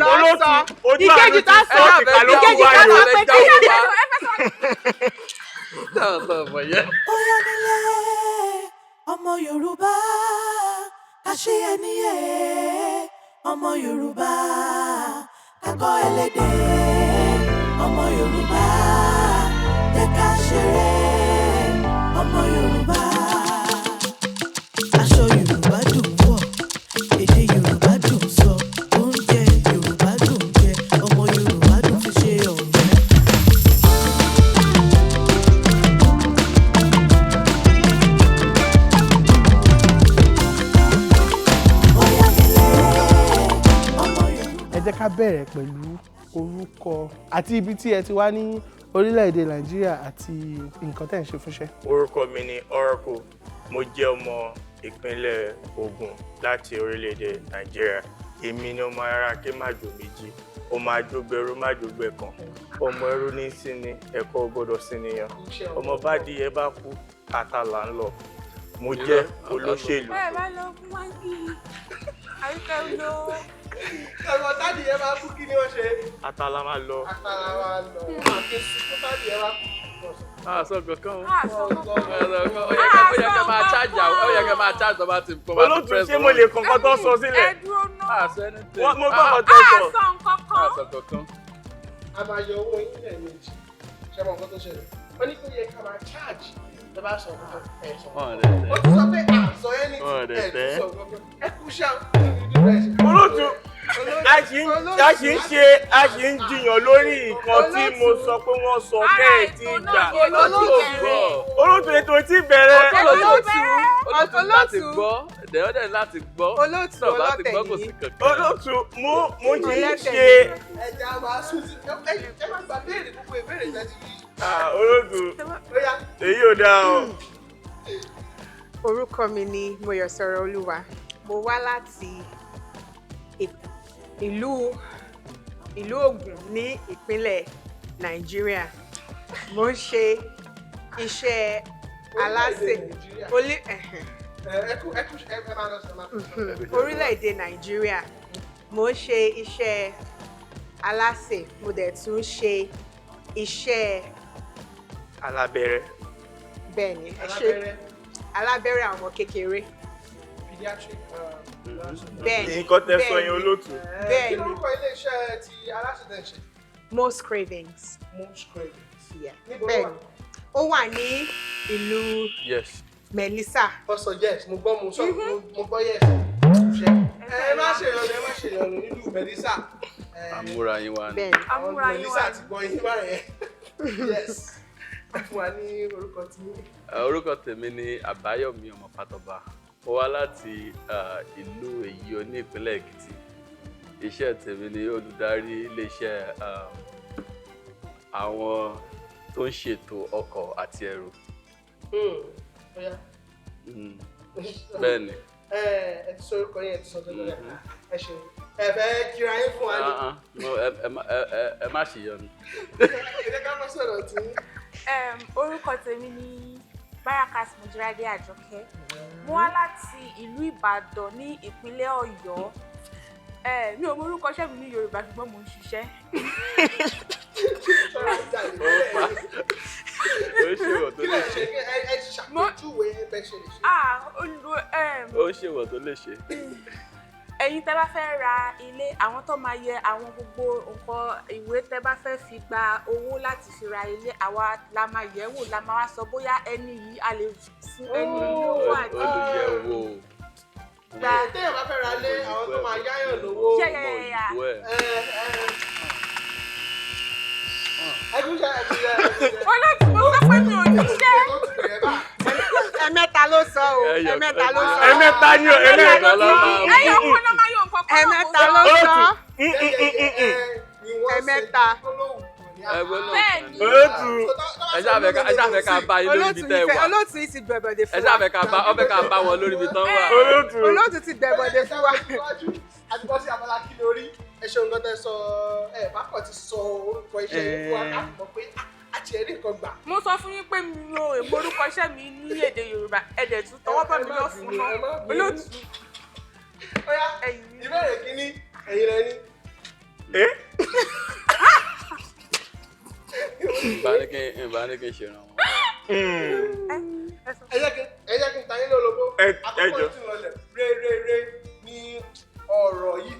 Olóòtú, ojú àánú Ìkejì ti tá sọ sọ ìkà ló kú ìkejì tá wáyé. sọ pé kí Bóyá nílé ọmọ Yorùbá ká ṣe ẹni yẹ, ọmọ Yorùbá ká kọ́ ẹlẹ́dẹ̀, ọmọ Yorùbá jẹ́ ká ṣeré, ọmọ Yorùbá. Aṣọ Yorùbá dùn wọ̀, èdè Yorùbá dùn sọ, oúnjẹ Yorùbá dùn jẹ, ọmọ Yorùbá dùn fi ṣe ọ̀rẹ́. Bóyá nílé ọmọ Yorùbá. Ẹ jẹ́ ká bẹ̀rẹ̀ pẹ̀lú orúkọ àti ibi tí ẹ ti wá ní orílẹ̀-èdè Nàìjíríà àti nǹkan tẹ́ ń ṣe fúnṣẹ́. Orúkọ mi ni Oracle. Mo jẹ́ ọmọ ìpínlẹ̀ Ògùn láti orílẹ̀-èdè Nàìjíríà. Èmi ni ọmọ ará Kémàjò méjì. Ọmọ àjọgbẹrú májògbẹ kan. Ọmọ ẹrú ní síni, ẹ̀kọ́ gbọ́dọ̀ sí nìyàn. Ọmọ bá di ẹ bá kú, àtàlà ń lọ. Mo jẹ́ olóṣèlú. Ẹ bá lọ fún wáńkì àríkẹ́ ló. Ẹ̀rọ tádì yẹn máa kú, kí ni wọ́n ṣe? Àtàlà máa lọ. Àtàlà máa lọ. Àti sunkún tádì yẹn máa kú. Àṣọ kankan o. Àṣọ Ó yẹ kẹ́ máa charge àwọn, ó yẹ kẹ́ máa charge tó bá ti kó bá ti Olóòtú, press ṣé mo lè kọ̀ọ̀kan tó sọ sílẹ̀? Ẹ dúró náà. Àṣọ anything. Mo gbọ́ nǹkan tó sọ. Àṣọ nǹkan kan. Àṣọ kankan. A máa yọ owó yín lẹ́ẹ̀mejì. Ṣé mo nǹkan tó ṣẹlẹ̀? Wọ́n ní kó yẹ ká máa charge tẹ bá sọ nǹkan ẹ sọ. Wọ́n lè tẹ̀. Ó ti sọ pé àṣọ ẹni Wọ́n lè ẹ̀ tẹ̀. sọ nǹkan ẹ kú ṣá. Olóòtú, a ṣì ń jiyàn lórí nǹkan tí mo sọ pé wọ́n sọ Ara kẹ́ ẹ̀ tí ètò gbà. náà ni Olóòtú ò gbọ́. Olóòtú, ètò tí bẹ̀rẹ̀. Olóòtú, olóòtú láti Olóòtú. gbọ́. Dẹ̀ọ́dẹ̀ láti gbọ́. Olóòtú, Náà bá ti ọlọ́tẹ̀ gbọ́, kò yìí. sí kankan. Olóòtú, mo ṣì ń Ọlọ́tẹ̀ ṣe. Ẹja máa sùn sí ẹ, máa gba béèrè, gbogbo ìbéèrè tẹ́ ti rí. Ah, olóòtú, Ó yá. èyí ò dáa o. Orúkọ mi ni Mọ́yọ̀sọ́rọ̀ Olúwa. Mo wá láti ìlú Ògùn ní ìpínlẹ̀ Nàìjíríà. Mo ń ṣe iṣẹ́ alásè. Nàìjíríà. Ẹ̀hẹ̀n. Ẹ kú, ẹ kú, ẹ máa lọ sọ, ẹ máa lọ. Orílẹ̀-èdè Nàìjíríà. Mo ń ṣe iṣẹ́ alásè, mo dẹ̀ tún ṣe iṣẹ́ Alábẹ́rẹ́. Bẹ́ẹ̀ ni, ẹ ṣe Alábẹ́rẹ́. Alábẹ́rẹ́ àwọn kékeré. Pediatric nurse. Bẹ́ẹ̀ ni. Nǹkan tẹ́ sọ Bẹ́ẹ̀ yẹn, ni. olóòtú. Bẹ́ẹ̀ Kí ni. lórúkọ iléeṣẹ́ ti aláṣẹ tẹ̀ ń ṣe? Most Cravings. Most Cravings. Yeah. Níbo ló Bẹ́ẹ̀ wà? ni, ó wà ní ìlú Yes. Melissa. Wọ́n sọ yes, mo gbọ́, mo sọ, mo gbọ́ yes. Ṣe ẹ má ṣe ìyọnu, ẹ má ṣe ìyọnu, nílùú Melissa. Àmúra yín wá ni. Bẹ́ẹ̀ ni. Àwọn Melissa ti gbọ́ yín báyẹn. Yes. Ẹ fún wa ní orúkọ tí yín. Orúkọ tèmi ni Àbáyọ̀mí ọmọ Fátọ́ba. Mo wá láti ìlú Èyíò ní ìpínlẹ̀ Èkìtì. Iṣẹ́ tèmi ni olùdarí iléeṣẹ́ àwọn tó ń ṣètò ọkọ̀ àti ẹrù. Ó yá. Bẹ́ẹ̀ ni. Ẹ ti sọ orúkọ yín, ẹ ti sọ tó lọ́rẹ̀. Ẹ ṣeun. Ẹ fẹ́ kíra yín fún wa ní. Ah, ah. No, ẹ má ṣe yọnu. Ẹ jẹ́ ká mọ́ sọ̀rọ̀ tí yín. Orúkọ tèmi ni Barakat Mojírádé Àjọkẹ́. Mo wá láti ìlú Ìbàdàn ní ìpínlẹ̀ Ọ̀yọ́. Mi ò mọ orúkọ iṣẹ́ mi ní Yorùbá, ṣùgbọ́n mò ń ṣiṣẹ́. Sọ̀rọ̀ ìjà ìlú. Ó ṣèwọ̀ tó Kí lè lẹ ṣe. ṣe? Ẹ ṣàpèjúwe bẹ́ ṣe lè ṣe. Ah, Ó ṣèwọ̀ tó lè ṣe. Ẹ̀yin tẹ́ bá fẹ́ ra ilé, àwọn tó máa yẹ àwọn gbogbo nǹkan ìwé tẹ́ bá fẹ́ fi gba owó láti fi ra ilé, àwa la máa yẹ̀ wò, la máa wá sọ bóyá ẹni yìí, a lè fún ẹni yìí lówó àti Olùyẹ̀wò. gba. Téèyàn bá fẹ́ ra lé, àwọn tó máa yáyàn lówó. Yeah. Òyìnbó ẹ̀. Ẹ ẹ kúṣẹ́, ẹ kúṣẹ́, ẹ kúṣẹ́. Olóòtú, mo sọ pé mi ò níṣẹ́. Tó ti rẹ̀ bá. Ẹ̀mẹ́ta ló sọ o. Ẹyọ- Ẹ̀mẹ́ta ló sọ. Ẹ̀mẹ́ta ni o, ẹ̀mẹ́ta. Ló máa mú. Ẹyọ kan náà máa yọ nǹkan kan náà. Ẹ̀mẹ́ta ló sọ. Ẹ̀mẹ́ta. Ẹgbẹ́ náà Bẹ́ẹ̀ kan ni. ni. Olóòtú. Ẹ ṣáà fẹ́ ká bá yín lórí Olóòtú ibi tẹ́ ẹ ìfẹ́ wà. olóòtú yìí ti gbẹ̀bọ̀dẹ̀ Ẹ fún ṣáà wa. fẹ́ ká bá ọ fẹ́ ká bá wọn lórí ibi tán wà. Olóòtú. Olóòtú ti gbẹ̀bọ̀dẹ̀ fún wa. Àti bọ́ sí abala kí lórí. Ẹ ṣeun gan tẹ́ sọ, ẹ bá kàn ti sọ orúkọ iṣẹ́ yín fún wa ká mọ̀ pé a ti ẹ̀rí nǹkan gbà. Mo sọ fún yín pé mi ò mọ orúkọ iṣẹ́ mi ní èdè Yorùbá, ẹ̀dẹ̀ tún tọwọ́ bọ̀ mí lọ fún náà. Ẹ má bínú. Olóòtú, Ó yá, ẹ̀yin. ìbéèrè kínní, ẹ̀yin lẹ ní. Ẹ Ìbá ní kí n ṣèrànwọ́. Ẹ jẹ́ kí n ta yín lólobó. Ẹ Àkókò jọ̀ọ́. yìí ti lọlẹ̀ réréré ní ọ̀rọ̀ yìí.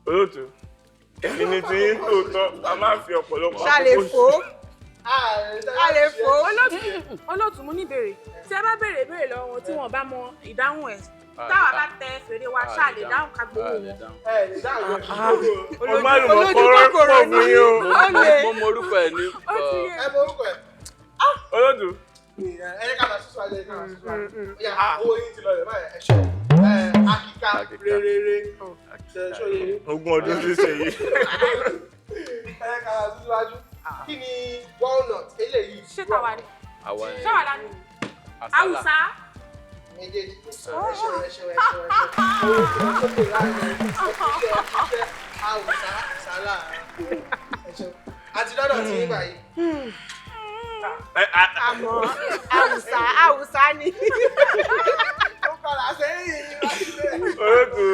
Olóòtú, èmi ni ti yín tòótọ́, a máa ń fi ọ̀pọ̀lọpọ̀ Ṣá lè àkókò fò ó. A lè fò ó. Olóòtú, mo ní ìbéèrè. Tí ẹ bá béèrè ìbéèrè lọ́wọ́ wọn tí wọ́n bá mọ ìdáhùn ẹ̀, táwa bá tẹ fèrè wa, ṣáà lè dáhùn ká gbowó A lè wọn? dáhùn. Ẹ lè dáhùn ẹ̀. Ọmọ àlùmọ̀ Olójú kọ́rọ́ pọ̀ kòkòrò fún ni yín o. ó lè. Mo mọ orúkọ ẹ̀ ní. Ó ti yé. Ẹ mọ orúkọ ẹ̀. Olóòtú, Ẹ jẹ́ ká máa sísọ ajé, ká máa sísọ ajé. Ó yá, owó yín ti lọlẹ̀ báyìí. Ẹ ṣeun. Ẹ akíká Akíká. réréré. Ṣe ṣó yé yín? 20 ọdún sísèyí. Ẹ jẹ́ ká máa sísọ ajú. Kí ni walnut eléyìí? Ṣé tàwa ni? Àwa ni. Ṣé wà lánàá? Àsálà. Àwùsá. Méjèèjì. Ẹ ṣeun, ẹ ṣeun, ẹ ṣeun, ẹ ṣeun. Owó ti lọ sókè láàrin. Ẹ ṣiṣẹ́, ẹ ṣiṣẹ́. Àwùsá, sálà. Ẹ ṣeun. Àti dọ́dọ̀ tí yín báyìí. Àmọ́ Àwùsá Àwùsá ni. Ó padà sẹ́yìn láti bẹ̀rẹ̀. Olóòtú,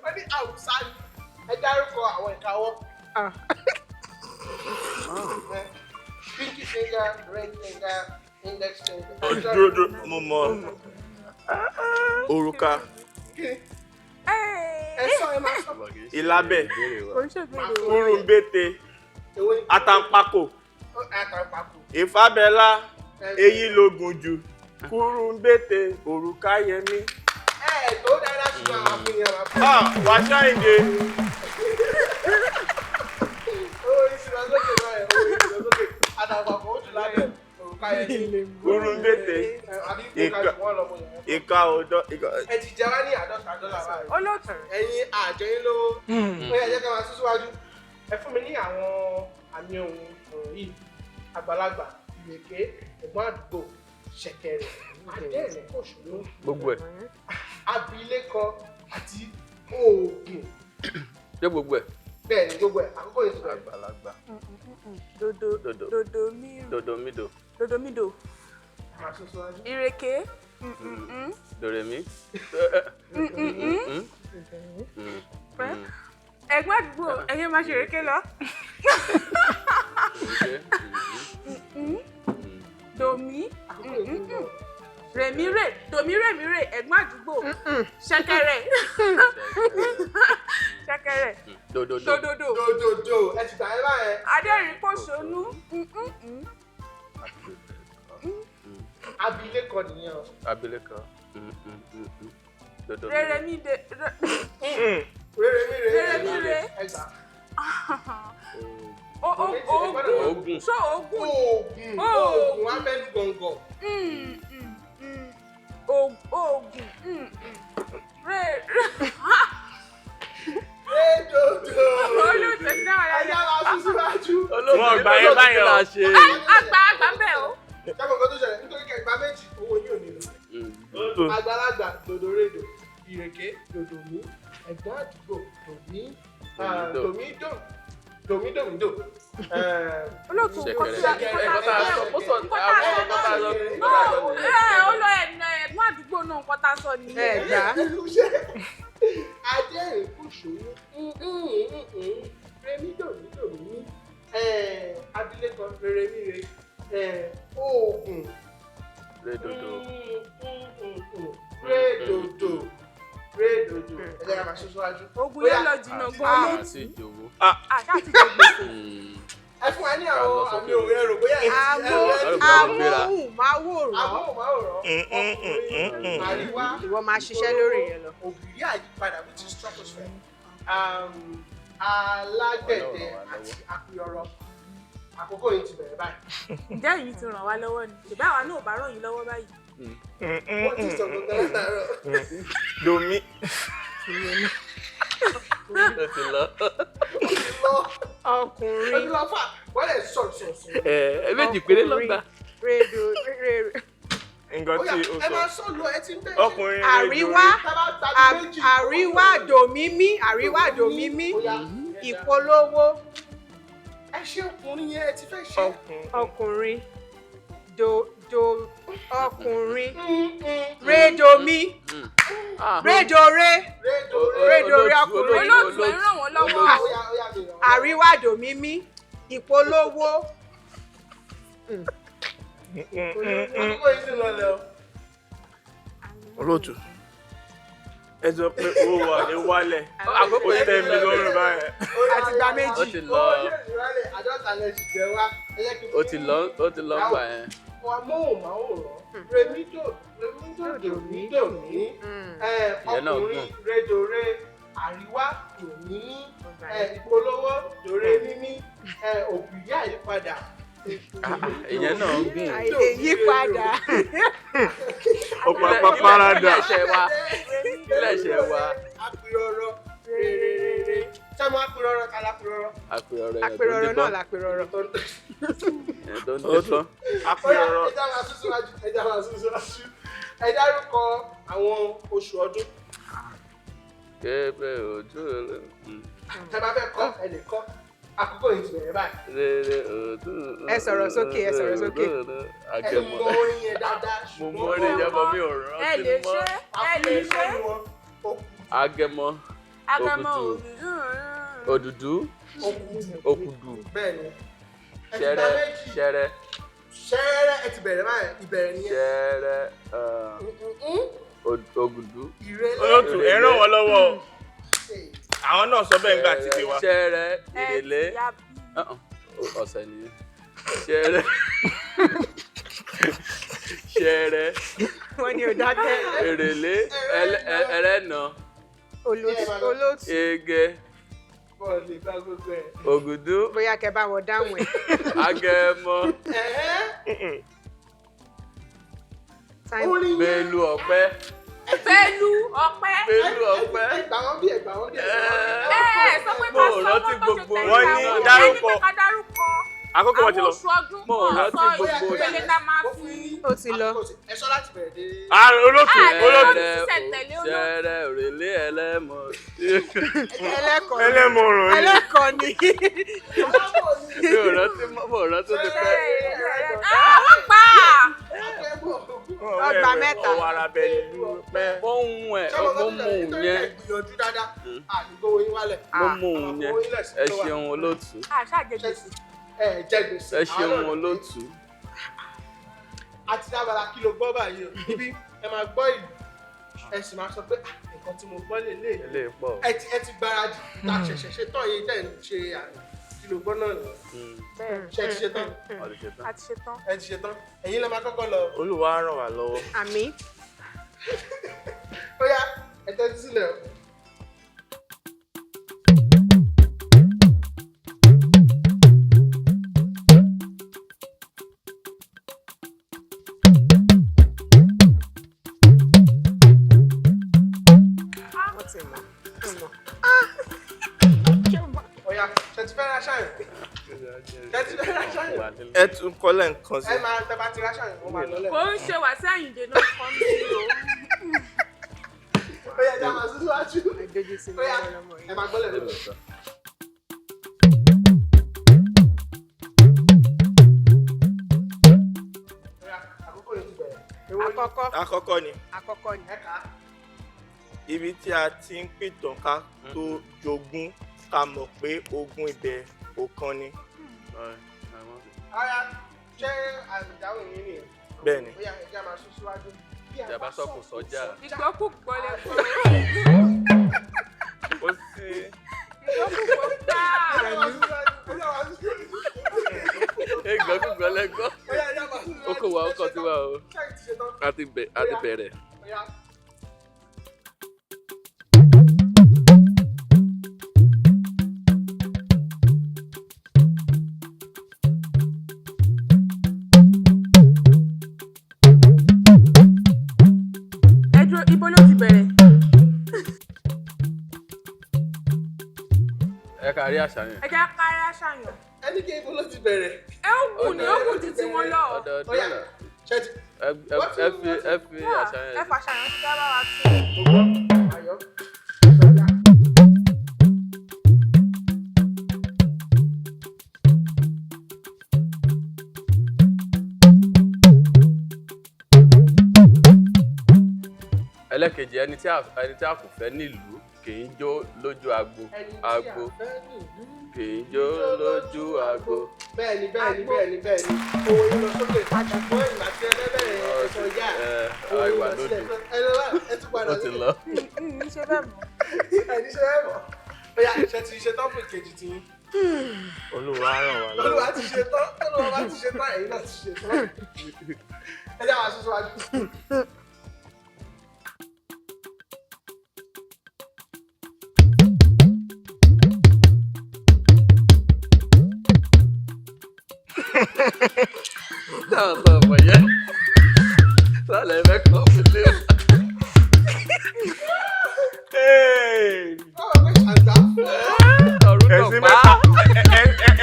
Wọ́n ní àwùsá ni. Ẹ dárúkọ àwọn ìkáwọ́. Pinky finger, ring finger, index finger. Dúró dúró, mo mọ òrùka, Kí ni? Ẹ sọ, ẹ máa sọ. ìlábẹ̀, Kò ń ṣèbéèrè o. kúrúnbété, Èwo ni? àtàǹpàkò, Àtàǹpàkò. ìfábẹ́lá, eyín lógun jù, kúrúnbété, òrùka yẹmí. Ẹ tó dáadáa ṣùgbọ́n àwọn àfihàn àwọn àfihàn. Ah, Wàṣáìndé. Owó yìí ti lọ sókè báyìí, owó yìí ti lọ sókè. Àtàǹpàkò ó jù lábẹ́ òrùka yẹn ní. Kúrúnbété, Àbí kó ká jù wọ́n lọ mọ yẹn. ìka ọ̀dọ́, ìka. Ẹ ti jẹ wá ní $50 báyìí. Olóòtú. Ẹ̀yin àjọ yín lówó. Ó yá, ẹ jẹ́ ká máa sún síwájú. Ẹ fún mi ní àwọn àmì ohun ọ̀rọ̀ yìí. Àgbàlagbà, ìrèké, ẹ̀gbọ́n àdúgbò, ṣẹ̀kẹ̀rẹ̀, adẹ́rìn kòṣùnú, Gbogbo ẹ̀. abilékọ àti oògùn. Ṣé gbogbo ẹ̀? Bẹ́ẹ̀ ni, gbogbo ẹ̀. Àkókò yìí ti bẹ̀rẹ̀. Àgbàlagbà. Dodo. Dodo. Dodo mi. Dodo mido. Dodo mi do. Máa sún síwájú. Ìrèké. Dòrèmí. Ẹ̀gbọ́n àdúgbò, ẹ̀yin máa ṣe ìrèké lọ. Domi. Àkókò yìí ti lọ. Rèmí rè. Domi rèmí rè. Ẹ̀gbọ́n àdúgbò. Ṣẹ̀kẹ̀rẹ̀. Ṣẹ̀kẹ̀rẹ̀. Dododo. Dododo. Dòdòdò, ẹ ti gbà ẹ báyẹn. Adẹ́rìn pòṣónú. Abilékọ nìyẹn o. Abilékọ. Dodo mido. Rèrèmí de. Rere mi re. Rere mi re. Ẹ gbà. Oògùn. Oògùn. Ṣé oògùn? Oògùn. Oògùn abẹ́nú gọ̀ǹgọ̀. Oògùn. Rè. Rédòdò. Olóòtú, ẹ ti dá wà Ẹ lálẹ́. yá máa sún síwájú. Wọ́n gbà yẹn báyẹn o. Ṣe. Àgbà àgbà ń bẹ̀ o. Kẹ́kọ̀ọ́ kan tó ṣẹlẹ̀ nítorí kẹgbà méjì owó yín ò ní lọ. Olóòtú, Àgbàlagbà dòdòrédò, ìrèké dòdòmí, ẹ̀gbọ́n àdúgbò dòmí, dòmídò, dòmídòmídò. Olóòtú, nǹkan tí a Ṣẹ̀kẹ̀rẹ̀. nǹkan tá a sọ Ó sọ nǹkan tá a sọ àwọn nǹkan tá a sọ. No, ẹ ó lọ ẹ̀gbọ́n àdúgbò náà, nǹkan tá a sọ nìyẹn. Ẹ gbà. Adẹ́rìn kùsùnú, remi dòmídòmí, abilékọ reremire, oògùn Rédòdò. rédòdò, rédòdò. Ẹ jẹ́ ká máa sún síwájú. Ogun yẹn lọ jìnnà gan olóòtú. Àti ìjòwó. Àṣà àti ìjòwò. Ẹ fún wa ní àwọn àmì òwe ẹrù bóyá ẹ ti Amóhùnmáwòrán. Amóhùnmáwòrán, ọkùnrin, àríwá, Ìwọ máa ṣiṣẹ́ lórí yẹn lọ. ògìrì àyípadà, which is troposphere, alágbẹ̀dẹ àti apiyọrọ. Àkókò yìí ti bẹ̀rẹ̀ báyìí. Ǹjẹ́ èyí ti ràn wá lọ́wọ́ ni? Ṣèbá àwa náà ò bá ràn yín lọ́wọ́ báyìí. Wọ́n ti sọ gbogbo látàárọ̀. Domi. Ó ti lọ. Lọ. Ọkùnrin. Ó ti lọ fà. Wọ́n lè sọ̀rọ̀ sọ̀rọ̀ sọ̀rọ̀. Ẹ méjì péré ló gbà. Rédò réré. Nǹkan Ó yá, tí ó ẹ máa sọ. sọ lọ, ẹ ti ń bẹ̀rẹ̀. Ọkùnrin Àríwá. Tá bá tàbí méjì. Àríwá dòmímí. Àríwá dòmímí. Ó yá. Ìpolówó. Ẹ ṣe ọkùnrin yẹn, ẹ ti fẹ́ ṣe. Ọkùnrin. Do do ọkùnrin. Rédòmí. Rédòré. Rédò Rédòré ọkùnrin. Olóòtú, ẹ ràn wọ́n lọ́wọ́. Ó yá, ó Àríwádòmímí, ìpolówó. Àkókò yìí sì ń lọlẹ̀ o. Olóòtú, ẹ sọ pé owó wa ní wálẹ̀. Àkókò Ó yìí tẹ́ ti mi lọ. lọ́rùn báyẹn. Àti gba méjì. Ó ti lọ. Owó yóò sì wálẹ̀, àádọ́ta lẹ sì jẹ wá. Ẹ jẹ́ kí n Ó ti lọ, ó ti lọ gbà yẹn. Wà móhùnmáwòrán, remídò remídò dòmídòmí, Ìyẹn náà ọkùnrin gùn. redore, àríwá dòmímí, ìpolówó dòre mímí, òkú yá àyípadà. Ìyẹn náà gùn. Àìlè yípadà. Ọ̀pọ̀ àpapàràdà. Ilé ẹ̀ṣẹ̀ wa. Ilé ẹ̀ṣẹ̀ wa. Apirọrọ rererere. Ṣé mo apirọrọ ta lápirọrọ? Àpèrọ̀rọ̀ èèyàn tó ń Àpèrọ̀rọ̀ náà díbọ́n. làpèrọ̀rọ̀. Èèyàn tó ń díbọ́n. Ó yá, Apirọ̀rọ̀. ẹ já máa sún síwájú, ẹ já máa sún síwájú. Ẹ dárúkọ àwọn oṣù ọdún. Kébé ojú rẹ̀. Tẹ bá fẹ́ kọ́, ẹ lè kọ́. Àkókò yìí ti bẹ̀rẹ̀ báyìí. Rere ojú. Ẹ sọ̀rọ̀ sókè, ẹ sọ̀rọ̀ sókè. Ẹ Agẹmọ. mọ orin yẹn dáadáa Mo ṣùgbọ́n mọ orin yẹn bọ̀, mi ò Ẹ rántí lè mọ́. ṣe, ẹ lè ṣe. Agẹmọ. Agẹmọ. Òkùtù. Òdùdú. Òdùdú. Òkùdù. Òkùdù. Bẹ́ẹ̀ ni. Ẹ ti gba Ṣẹrẹ. méjì. Ṣẹrẹ. Ṣẹ́rẹ́ ẹ ti bẹ̀rẹ̀ báyìí, ìbẹ̀rẹ̀ nìyẹn. Ṣẹrẹ. Ògùdù. Ìrẹ̀lẹ̀. Olóòtú, ẹ ràn wọ́n lọ́wọ́ o. Àwọn náà sọ bẹ́ẹ̀ nígbà tí ti wá. Ṣẹrẹ. Ìrèlé. Ọ̀sẹ̀ nìyẹn. Ṣẹrẹ. Ṣẹrẹ. Wọ́n ní ò dákẹ́. Èrèlé. Ẹlẹ́nà. Olóòtú. Olóòtú. Ege. Bọ́ọ̀lù ìgbà gbogbo ẹ̀. Ògùdù. Bóyá kẹ bá wọn dáhùn ẹ̀. Agẹmọ. Ẹ̀hẹ́. Time. Orin yẹn. Bélú ọ̀pẹ. Bélú ọpẹ́. Bélú ọ̀pẹ. Ẹ gbà wọ́n bí, ẹ gbà wọ́n bí, ẹ gbà wọ́n bí. Ẹ ẹ sọ pé Mo ká ò sọ rántí wọ́n tó ṣe gbogbo tẹ̀lé Wọ́n ní àwọn. dárúkọ. Ẹ ní pé ká dárúkọ. Àkókò wọn ti Àwọn lọ. oṣù ọdún Mo ò kan rántí sọ gbogbo ìpele tá a máa Mo fi. fún yín ní Ó ti lọ. àkókò sí. Ẹ sọ láti bẹ̀rẹ̀ dé. Ah, olóòtú, Ah, olóòtú. Sísẹ̀ntẹ̀lé olóòtú. Ṣẹrẹ òrèlé ẹlẹ́mọ. Ẹlẹ́kọ̀ọ́ ni. Ẹlẹ́mọ̀ràn ni. Ẹlẹ́kọ̀ọ́ ni. Mi ò rántí mọ́, mo ò rántí ó ti pẹ́. Àwọn gbà á. Ọgbà mẹ́ta. Ọwọ́ ara bẹ ní pẹ́. Mo ń hun ẹ̀, Ṣé mo mo sọ mú tẹ́lẹ̀ un nítorí yẹn. ẹ gbìyànjú dáadáa, àdúgbò yín wálẹ̀. Mo mú un yẹn. Àwọn ilẹ̀ sí Ẹ tó wà. ṣeun olóòtú. Àṣàjẹgbèsè. Ẹ jẹ gbèsè. Ẹ ṣeun olóòtú. Àti dábàlà kí ló gbọ́ báyìí o. Ibi ẹ máa gbọ́ ìlú. Ẹ sì máa sọ pé "Ah, nǹkan tí mo gbọ́ lélẹ̀. Ilé pọ̀. Ẹ ti gbáradì. Ta ṣẹ̀ṣẹ̀ ṣe tán yìí tẹ̀ ń ṣe àmì. Kí ló gbọ́ náà nìyẹn. Ṣé ẹ ti ṣe tán? Ọdún ṣe tán. A ti ṣe tán. Ẹ ti ṣe tán. Ẹ̀yin lẹ máa kọ́kọ́ lọ. Olúwa á ràn wá lọ́wọ́. Àmín. Ó yá, ẹ tẹ́tí sílẹ̀ o. Wọ́n ti mọ̀. Wọ́n mọ̀. Ó yá, ṣé ti fẹ́ ráṣàyàn? Ṣé ti fẹ́ ráṣàyàn? Ẹ tún kọ́ lẹ́ǹkan sí. Ẹ máa tẹ bá ti ráṣàyàn, ó máa lọ Kò lẹ̀. ń ṣe Wàsíù Àyìndé náà kọ́ mi o. Ó yá, ẹ já máa sún síwájú. Àjòjì sí Ó yá, ni ọlọ́mọ ẹ yìí. máa gbọ́ lẹ̀. Ó yá, àkókò yìí ti bẹ̀rẹ̀. Èwo ni? Àkọ́kọ́. Àkọ́kọ́ ni Àkọ́kọ́ ni. Ẹ kà á. ibi tí a ti ń pìtàn ká tó jogún ká mọ̀ pé ogún ibẹ̀ ò kan ni. Ọ̀yá, ṣé àmì ìdáhùn yín nìyẹn? Bẹ́ẹ̀ ni. Ó yá, ẹ já máa sún síwájú. Bí a Ìjàmbá bá sọ̀kò sọ́jà. Ìgbọ́kùgbọ́ lẹ gbọ́. Ó sì Ìgbọ́kùgbọ́ gbà. Ẹ já máa sún síwájú, ẹ já máa sún síwájú. Ìgbọ́kúgbọ́ lẹ́gbọ́. Ó yá, ẹ já máa sún síwájú. Ó kò wá, ó kọ̀ sí wa o. Ṣé ẹ ti ṣe tán? A ti bẹ̀rẹ̀. Ó yá. Ẹ dúró, ibo ló ti bẹ̀rẹ̀? Ẹ ká rí àṣàyàn. Ẹ jẹ́ ká rí àṣàyàn. Ẹni kí ibo ló ti bẹ̀rẹ̀? Ẹ ó kù ní ó kù títí wọn lọ. Ó yá, Ọdọọdún náà. ṣé ti Ẹ fi àṣàyàn. Ẹ fàṣàyàn sí ká bá wa tún. mo gbọ́? Ayọ̀. Ó yá. Ẹlẹ́kejì, ẹni tí a kò fẹ́ nílùú. kì í jó lójú agbo. Ẹni tí a Agbo fẹ́ nìlú. kì í jó lójú agbo. Bẹ́ẹ̀ni, bẹ́ẹ̀ni, bẹ́ẹ̀ni, bẹ́ẹ̀ni. Owó yín lọ sókè. Ṣùgbọ́n ìgbà tí ẹ fẹ́ bẹ̀rẹ̀ ẹ̀sọ̀ yá. Ẹ Owó yín ìwà lọ sílẹ̀. lódò. Ẹ lọ bá ẹ tún padà Ó ti lọ. Ní ṣe bẹ́ẹ̀ mọ́. Ẹni ṣe é mọ̀. Bóyá ṣe ti ṣe tán fún ìkejì tí yín. Olúwa ràn wá lọ́wọ́. Olúwa ti ṣe tán. Olúwa bá ti ṣe tán, ẹ̀yin náà ti ṣe tán. Ẹ jẹ́ àwọn aṣojú wájú. Táwọn sọ ọmọ yẹn. Sálẹ̀ fẹ́ kọ́ mi lé. Hey! Báwo pé ṣàǹtà fún Ọ̀run Ẹ̀sìn náà pa. mẹ́ta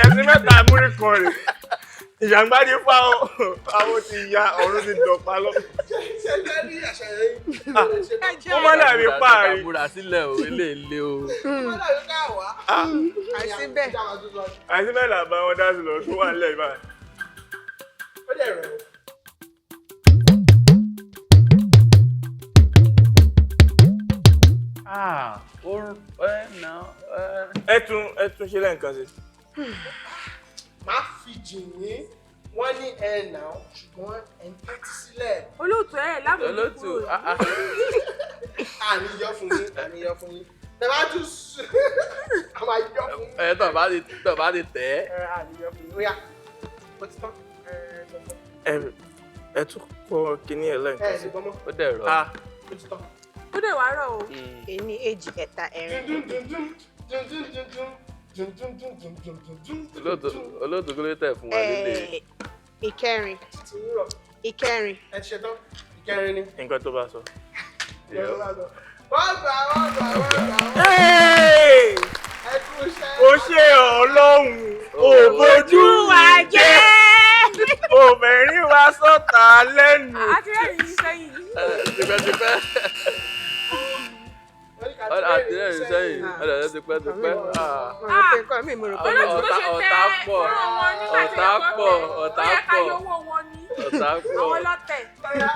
ẹ̀sìn mẹ́ta múrí kan rè. Ìjàngbá ti fa o, àwọn ti ya ọ̀run ti dọ̀pá lọ. ṣe ṣe fẹ́ ní àṣà yẹn. Ṣe Ẹ jẹ́ Ó má dàbí páàrí. Múra sílẹ̀ o, eléèlé o. má dàbí ká wá. Àìsí bẹ́ẹ̀. Ẹ jẹ́ àwọn aṣojú wájú. Àìsí mẹ́ta bá wọn dá sí lọ tó wà nílẹ̀ báyìí. Ó dẹ̀ rọ̀ ọ́. Ah, ó ẹ nà ẹ. Ẹ tún ṣe lẹ́ǹkan sí. Má fi jì yín. Wọ́n ní ẹ nà ó, ṣùgbọ́n ẹ ń tẹ́tí sílẹ̀. Olóòtú ẹ̀ lámùú Olóòtú, ah ah. Àníyọ fún yín, àníyọ fún yín. Tẹ bá tún sùn, a máa yọ fún yín. Ẹ tọ̀ bá ti tẹ̀ ẹ́. Ẹ àníyọ fún yín. Ó yá, ó ti tán. Ẹ sọ fún. Ẹ tún kọ kíní ẹ Ẹ lẹ́ǹkan ẹ sí. lè gbọ́mọ́, Ó dẹ̀ rọ̀. Ah, ó ti tán. Ó dẹ̀ wá rọ̀ o. Ení, èjì, ẹ̀ta, ẹ̀rin. Dundun dundun dundun dundun dundun dundun dundun dundun. Olóòtú olóòtú kí ló tẹ̀ fún wa lílé. Ìkẹrin. Ti ń rọ̀. Ìkẹrin. Ẹ ti ṣe tán. Ìkẹrin ni. nǹkan tó bá sọ. Wọ́n gbà, wọ́n gbà, wọ́n gbà, wọ́n gbà. Hey! Ẹ kú iṣẹ́. Ó ṣe Ọlọ́run, ò bójú Wà jẹ́. obìnrin wa sọ́ta lẹ́nu. Àti rẹ́rìn yín sẹ́yìn. Tipẹ́tipẹ́. Wọ́n ní ká Àti rẹ́rìn sẹ́yìn. Ọ̀dọ̀ tipẹ́tipẹ́. Ah. Mo rò pé nǹkan mi mo rò pé Olóòtú bó Ọ̀tá- ṣe tẹ ọ̀tá pọ̀. fọ́nrán wọn nígbà tí Ọ̀tá ẹ̀kọ́ pọ̀, tẹ̀. ọ̀tá Ó yẹ ká pọ̀. yọ owó wọn ní. Ọ̀tá pọ̀. Àwọn ọlọ́tẹ̀. Bóyá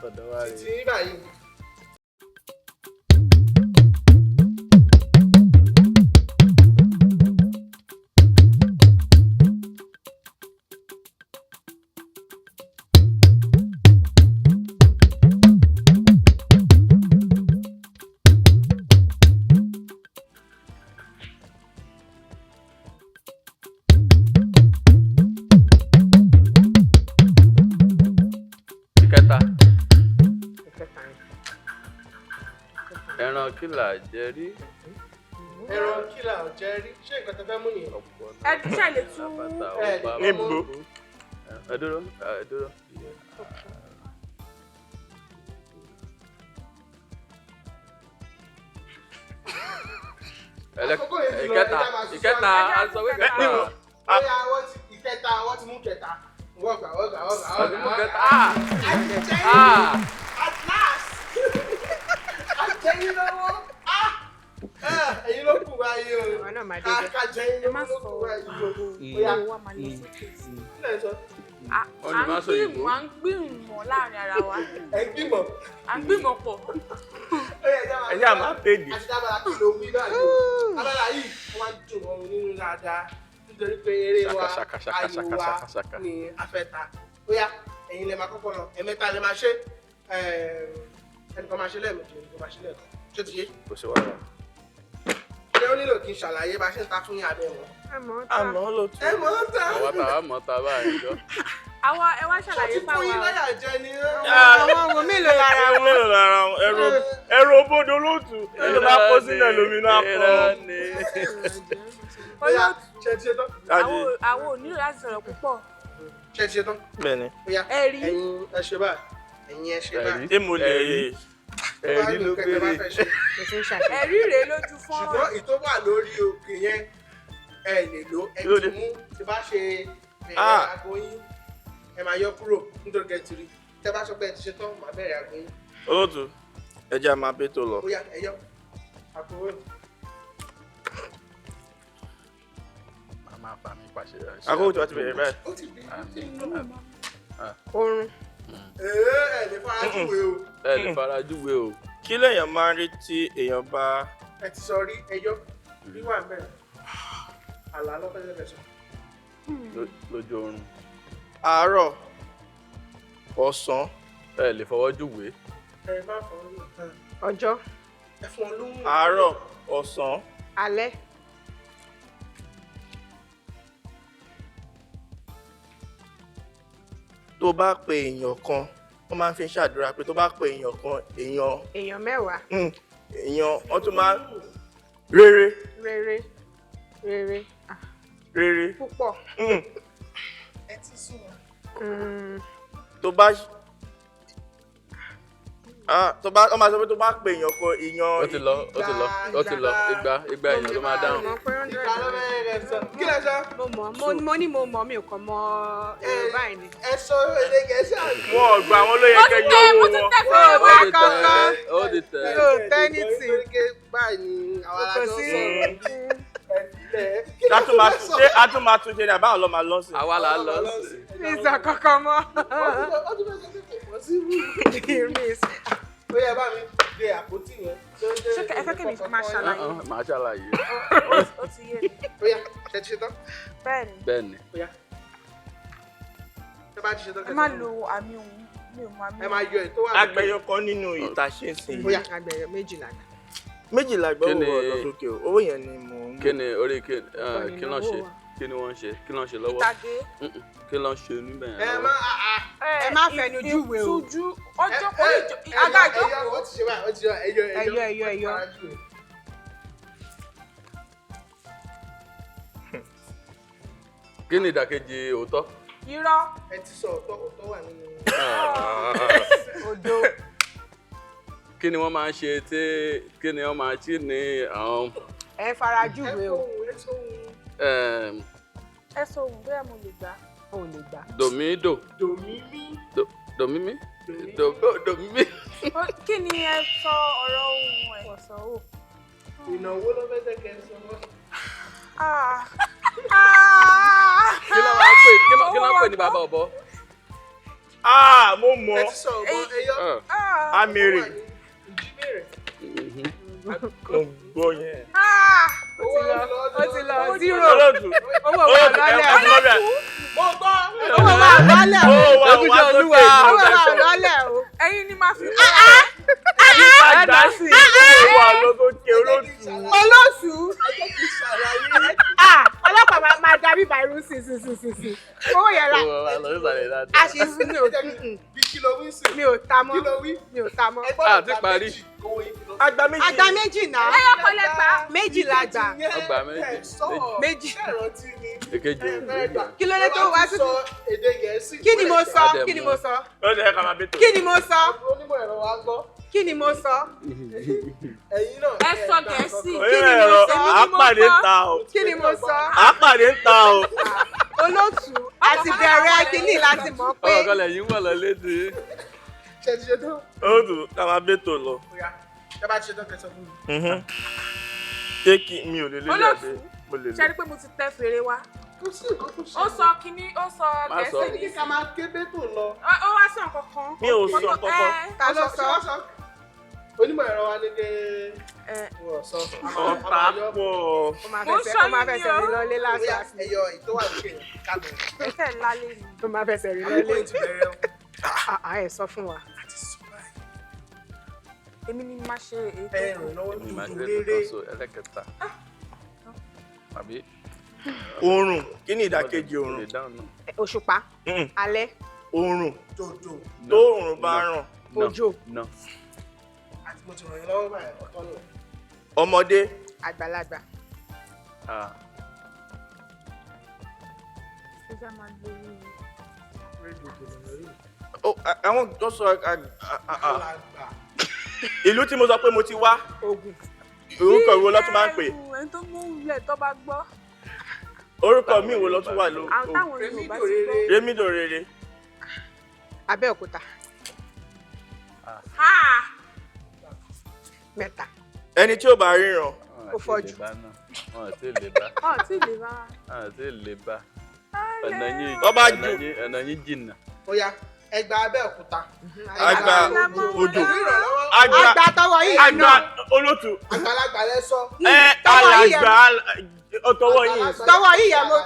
Tọ̀dọ̀ wa rèé. ti ń báyìí. Ìkẹta. Ìkẹta ni. Ẹran kìlà jẹ rí. Ẹran kí là ò jẹ rí. Ṣé nǹkan tẹ fẹ́ mú nìyẹn? Ọ̀pọ̀ Ẹ ṣe lè tú. Bàtà Ẹ ọba lè Níbo? Ẹ dúró, ẹ dúró. Àkókò yìí ti lọ, Ìkẹta, ẹ já máa sún ìkẹta, síwájú. a sọ pé Ẹ kẹta. níbo? Bóyá wọ́n ti ìkẹta, wọ́n ti mú kẹta. Wọ́n gbà, wọ́n gbà, wọ́n gbà, wọ́n Àti gbà. mú kẹta. Ah! A ti jẹ yín. Ah! At last! A jẹ yín lọ́wọ́. Ah! Ah, ẹ̀yin ló kù báyìí o. Àwọn náà máa Ká débẹ̀. ká jẹ yín Ẹ má lọ́wọ́ ló sọ kù báyìí o. Bóyá owó wa máa lọ sókè sí. kí lẹ̀ ń sọ? Wọ́n ní À má ń sọ òyìnbó. gbìmọ̀ à ń gbìmọ̀ láàrin ara wa. Ẹ̀ ń gbìmọ̀. À ń gbìmọ̀ pọ̀. Ó yẹ ẹ Ẹ ṣáà máa pèdè. Àti dábàlà kí ló wí náà yìí. Abala yìí wọ́n máa ń dùn mọ́ mi nínú dáadáa nítorí pé eré wa Ṣaka, ṣaka, ayò ṣaka, wa ṣaka, ṣaka. ni a fẹ́ ta. Bóyá ẹ̀yin lè máa kọ́kọ́ lọ, ẹ̀mẹ́ta lè máa ṣe. Ẹnìkan máa ṣe lẹ́ẹ̀mejì, ẹnìkan máa ṣe lẹ́ẹ̀kan. Ṣé ti yé? Kò sí wàhálà. Ṣé ó nílò kí n ṣàlàyé bá ṣe ń ta fún yín abẹ́ wọn? Àmọ́ ta. Àmọ́ ló tún. Ẹ mọ̀ ọ́n ta. Àwa tàwa mọ̀ ta báyìí jọ. Àwọn ẹ wá Ṣé ṣàlàyé ti fún yín fáwa. láyà jẹ ni? Àwọn wo mélòó lára Ẹrù wọn? mélòó lára wọn? Ẹrù òbodò ló tù. Ẹrù bá kó sílẹ̀ lómi náà kọ́. Irọ́ ni. Bóyá Olóòtú ṣe ti ṣe tán? àwọn ò nílò láti sọ̀rọ̀ púpọ̀. Ṣé ti ṣe tán? Bẹ́ẹ̀ni. Bóyá Ẹ̀rí. ẹ̀yin ẹ ṣe báyìí. Ẹ̀yin ẹ ṣe báyìí. Ṣé mo lè Ẹ̀rí. Ẹ̀rí ló béèrè. Mo ti ń ṣàṣeyọrí. Ẹ̀rí rèé lójú fọ́nrán. Ṣùgbọ́n ìtó wà lórí òkè yẹn ẹ lè lò ẹ Lóde. ti mú tí bá ṣe bẹ̀rẹ̀ Ah. aago yín ẹ máa yọ kúrò nítorí kẹ́ ti rí tẹ́ bá sọ pé ẹ ti ṣe tán màá bẹ̀rẹ̀ aago yín. Olóòtú, ẹ jẹ́ a máa bẹ́ tó lọ. Bóyá ẹ yọ àkóró. Màmá fa mi pàṣẹ. Àkókò tí wàá ti bẹ̀rẹ̀ báyìí. Ó ti bí ó ti nù. Oorun. Ee ẹ lè fara júwe o. Ẹ lè farajúwe o. Kí lèèyàn máa ń rí tí èèyàn bá Ẹ ti sọ rí ẹyọ rí wà mẹ́rin. Àlá lọ́fẹ́lẹ́fẹ́ sọ. Lójú oorun. Àárọ̀, ọ̀sán, Ẹ lè fọwọ́ júwèé. Ẹ má fọwọ́ lù tán. Ọjọ́. Ẹ fún ọ lóhùn. Àárọ̀, ọ̀sán, Alẹ́. Tó bá pe èèyàn kan, wọ́n máa ń fi ṣàdúrà pé tó bá pe èèyàn kan, èèyàn Èèyàn 10. Èèyàn wọ́n tún máa rere. Rere, rere. Ah, Rere. Púpọ̀. Ẹ ti sùn wọn. Tó bá tó bá wọ́n máa sọ pé tó bá pe èèyàn kan, èèyàn Ó ti lọ, ó ti lọ, ó ti lọ. Igba èèyàn ló máa dáhùn. Mo mọ̀ pé 100. Ìgbà lọ́fẹ́lẹ́fẹ́ sọ. Kí lẹ sọ? Mo mọ̀, mo ní mo mọ̀, mi ò kàn mọ èrò báyìí ni. Ẹ sọ èdè Gẹ̀ẹ́sì àbí? Wọn ò gbà, wọn ló yẹ Mo kẹ́ ti yọ tẹ, owó mo ti wọn. tẹ fèrè Ó wá. Ó ti kankan. tẹ̀, ó ti tẹ̀. Mi ò tẹ́ ní tì. Nítorí pé báyìí ni àwa Kò la jọ sí. sọ̀rọ̀. Ẹ filẹ̀. Ṣé a tún máa tún ṣe ní àbáwọn lọ́ọ́ máa lọ sí? Àwa là ń lọ sí. Mi sọ kankan mọ́. Ó ti fẹ́ sọ pé kò pọ̀ sí wù. Mi sọ. Ó yẹ bá mi de àpótí yẹn. Ṣé ẹ fẹ́ kí mi máa ṣàlàyé? Màá ṣàlàyé. Ó ti yé mi. Ó yá, ṣe ti ṣe tán? Bẹ́ẹ̀ ni. Bẹ́ẹ̀ ni. Ó yá. Ṣé bá ti ṣe tán Ẹ kẹ́ má sọ fún lo mi. àmì ohùn, mi ò mọ àmì Ẹ máa yọ èyí tó wà lókè. Agbẹyọ kan nínú ìtàṣe ìsìn Ó yá. Àgbẹ̀yọ 12 gbà. 12 gbọ́ Kí ni- owó ọ̀dọ́ sókè o, owó yẹn ni mò ń Kí ni orí kí Ọ̀pọ̀ kí ló ń ṣe? ìnáwó wa. Kí ni wọ́n ń ṣe? Kí ló ń ṣe lọ́wọ́? Ìtàgé. Mm-mm. Kí ló ń ṣe níbẹ̀ yẹn Ẹ lọ́wọ́? má Ẹ má fẹnu júwe o. Ìtújú ọjọ́ àga ìjókòó. Ó ti ṣe báyìí, ó ti ṣe báyìí, ẹyọ ẹyọ. Ẹyọ, ẹyọ, ẹyọ. Kí ni ìdàkejì òótọ́? Irọ́. Ẹ ti sọ òótọ́, òótọ́ wà nínú. Odo. Kí ni wọ́n máa ń ṣe tí kí ni wọ́n máa ṣí ní àwọn Ẹ fara Ẹ júwe o. fóun, ẹ sóhun. Ẹ sọ ohun bóyá mo lè gbà. O ò lè gbà. dòmídò Dòmímí. dòmímí dòmímí. Kí ni ẹ sọ ọ̀rọ̀ ohun ẹ̀? Ọ̀sán o. Ìnáwó ló fẹ́ jẹ́ kẹ́ ẹ sọ wọ́n. Ah. Ah. Kí ló máa ń pè kí ló ń pè ní bàbá ọ̀bọ? Ah, mo mọ̀. Ẹ ti sọ ọ̀bọ ẹyọ. Ah. Amèrè. Ìjímèrè. Mo gbọ́ yẹn. Ah. Ó ti lọ. Ó ti lọ. Zero. Olóòtú. Owó wa Olóòtú, lọ́lẹ̀. ẹ fún lọ́bẹ̀. Mo gbọ́. Owó wa lọ́lẹ̀ o. Owó wa wá Ẹkúṣẹ́ sókè. Olúwa. Owó wa lọ́lẹ̀ o. Ẹ̀yin ni màá fi Nípa gbà sí owó wa lọ sókè, olóòtú. Olóòtú. Ẹ jẹ́ kí n ṣàlàyé. Ah, ọlọ́pàá máa darí bàírú sí sí sí sí sí. Owó yẹn la. Owó wa lọ sísàlẹ̀ dáadáa. A ṣe sí mi ò Ẹ jẹ́ kí bí kí ló wí sí? mi ò ta mọ́. Kí ló wí? Mi ò ta mọ́. Ẹ gbọ́dọ̀ Ah, ti gba parí. méjì kówó yín fi lọ. Agba méjì. Àgbà 2 náà. Ẹyọ kan lẹ gbà. 2 la gbà. Ọgbà méjì. Méjì. Ṣé ìrántí ni? Èkejì Ẹ fẹ́ gbà. Kí ló dé tó wá sí? Sọ èdè Gẹ̀ẹ́sì. Kí ni mo sọ? Adẹ̀ Kí ni mú. mo sọ? Ó ṣe ká máa bètò. Kí ni mo sọ? Onímọ̀ ẹ̀rọ wa gbọ́. Kí ni mo sọ? Ẹ̀yin náà. Ẹ sọ Gẹ̀ẹ́sì. Kí ni mo Onímọ̀ ẹ̀rọ, sọ? à ń pàdé ń ta o. Kí ni mo sọ? À ń pàdé ń ta o. Olóòtú àti bẹ̀rẹ̀ kínní láti mọ̀ pé Ọ̀rọ̀ kan lẹ̀yìn wọ̀ lọ létí. Ṣé ti ṣe tán? Olóòtú, ká máa bètò lọ. Ó yá. Ṣé bá ti ṣe tán kẹ́ sọ fún mi? Ṣé kí mi ò lè lè Olóòtú. àbí mo lè Ṣé lè. rí pé mo ti tẹ fèrè wá? Kò sí nǹkan tó ṣe. Ó sọ kíní, ó sọ Má sọ. Gẹ̀ẹ́sì Kí ní. ká máa ké bẹ́tò lọ. Ó wá sọ nǹkan kan. Mi ò sọ kankan. Ta ló sọ? Onímọ̀ ẹ̀rọ wa ní kí wọ́n sọ. Ọ̀tá pọ̀. Ó máa Mo ń fẹsẹ̀ sọ ó máa yín ni fẹsẹ̀ o. rìn lọlé Bóyá last. ẹyọ èyí tó wà lókè yẹn ká bẹ̀rẹ̀. Ẹsẹ̀ ńlá lé ni. Ó máa fẹsẹ̀ rìn Àkókò lọlé. yìí ti bẹ̀rẹ̀ o. Ah, ẹ sọ fún wa. Àti sọ báyìí. Èmi ni màá ṣe ètò. Ẹ ràn lọ́wọ́ Èmi máa dúdú ṣe rere. tuntun so ẹlẹ́kẹta. Àbí? Oòrùn, kí ni ìdàkejì Mo oòrùn? lè dáhùn náà. Òṣùpá. Alẹ́. Oòrùn, Dòdò. tó oòrùn bá ràn. No. Òjò. No. Àti mo ti ràn yín lọ́wọ́ báyìí ọ̀tọ̀ nù. Ọmọdé, Àgbàlagbà. Ah. Ẹ jẹ́ máa lo orí. Rédíò lọ́nà rí. Ó, àwọn tó sọ Alàgbà. ìlú tí mo sọ pé mo ti wá, Ògùn. orúkọ ìwo ló tún máa ń pè? Ẹni tó mú ilẹ̀ tó bá gbọ́. Orúkọ mi ìwo ló tún wà ló? Àwọn táwọn Yorùbá ti gbọ́. Rémídò rere. Abẹ́òkúta. Ha! 3. Ẹni tí ò bá ríran, Ó fọ́jú. Wọ́n ti lè bá. Ọ̀ tí lè bá wa. Wọ́n ti lè bá. Ọ̀nà yín Tó bá ju- ọ̀nà yín jìnnà. Ó yá. Ẹgbà Abẹ́òkúta. Àgbà odò. Ìrànlọ́wọ́. Àgbà Àgbà tọwọ́ yìí àgbà náà. olótù. Àgbàlagbà lẹ sọ. Ẹ Tọwọ́ yìí yẹn. alàgbà ọtọwọ́ yìí. Tọwọ́ yìí yẹn mo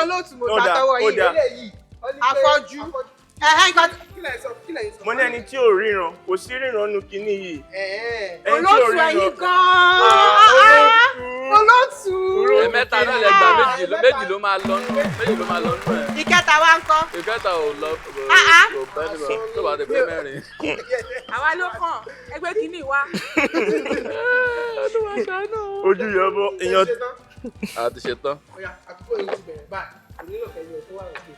olóòtú mo Ó gba dáa, tọwọ́ ó yìí. dáa. Eléyìí, ó ní pé Afọ́jú. Ẹ̀hẹ́ nǹkan Kí lẹ̀ ń sọ? Kí lẹ̀ ń sọ? Mo ní ẹni tí ò ríran, kò sí ríran nu kinní yìí. Ẹ̀ẹ́. Ẹni tí ò olóòtú ríran. ẹ̀yin gan-an. Ah, Olóòtú. Ẹ̀mẹ́ta náà lẹ gbà, méjì méjì ló máa lọ nú, méjì ló máa lọ nú ẹ̀. Ìkẹta wa ń kọ́. Ìkẹta ò lọ, Ah, ah. kò bẹ́ níbẹ̀ tó bá ti pé mẹ́rin. Àwa ló kàn ẹgbẹ́ kínní wa. Ojú yọbọ èèyàn. Ṣe tán? A ti ṣe tán. Ó yá, àkókò yìí ti bẹ̀rẹ̀ báyìí. Kò nílò kẹyọ tó wà lókè.